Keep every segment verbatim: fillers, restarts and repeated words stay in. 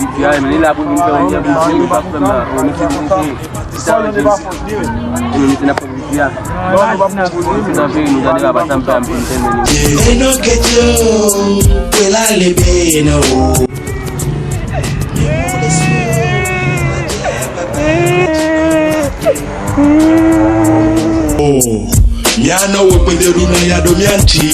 vit fè a, men li la pou vin fè yon lyen pou misye, men pa fè m la. Bon, mesye, mesye, se sa, mesye, mesye, n ap pran vit fè a. Mesye, nan veri, nou gade papa sa m fè a, m fin fè l, men li. Eno ketyo, kwela lebe no. Oh, mi ano wo kwende runa ya do mi anti.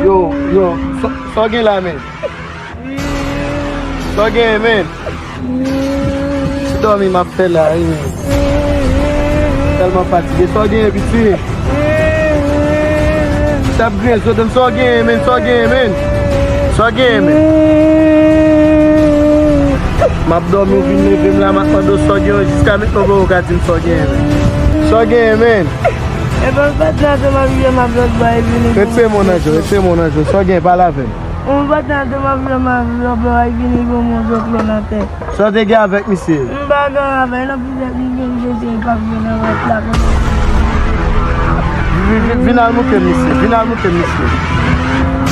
Yo, yo, sa, sa w gen la, men? Sa w genyen, men? Ti dòmi m ap fè la, wi, men. Tèlman fatige. Sa w genyen, piti? T ap griyen zo dan. Sa w genyen, men? Sa w genyen, men? Sa w genyen, men? M ap dòmi, ou vin leve m la, m ap mande w sa w genyen, jiska mentnan w poko ka di m sa w genyen, men. Sa w genyen, men? Epi m pa t nan ansanm avè w, m ap lòt bò, e vini. Retire men w nan je w, retire men w nan je w. Sa w genyen, pale avè m. Yon batan de mafya, mafya, mafya, ay vini pou mwen, zoklòn atè. Sa w te gen avèk misye? M pa gen anyen avè l, nan plizyè misye, misye, misye, pa vin nan rès la. Vin, vin, vin al mouke misye, vin al mouke misye.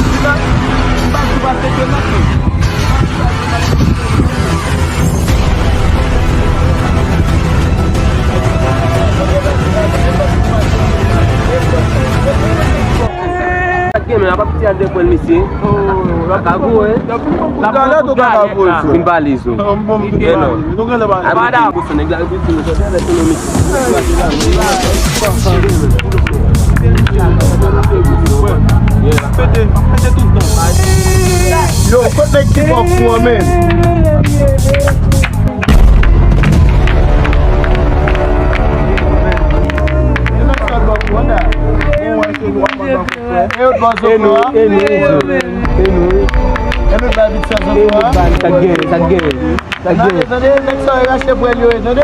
Vin al, m pa di w pa fete non. Sa k gen, men, apa piti a dekonn, mesye. Kaka gou, hein? Talè tou kaka gou, mesye. Vin pale, zo. Gen non. Apa da gou, nèg la, gou, mesye. Yo, kot nèg ki fò fou an, men? E nou, e nou, e nou, e nou. E nou bay vit sa, sa k genyen, sa k genyen. Tande, tande, nèg sa yo rache pwèl yo, tande.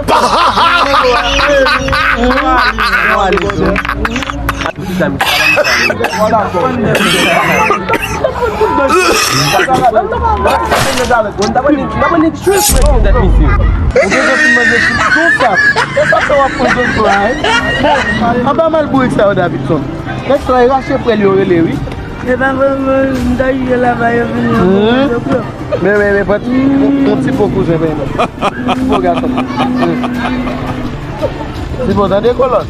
Anba mal bourik sa yo, Davidson. Nèg sa yo rache pwèl yo rele, wi. E pa vre, mwen, m ta jije la, ba yo vini, yo pran zòklòn. Men, men, men, pran ti, yon ti po kouzen, men. Ti po gason. Ti po, tande kolòn.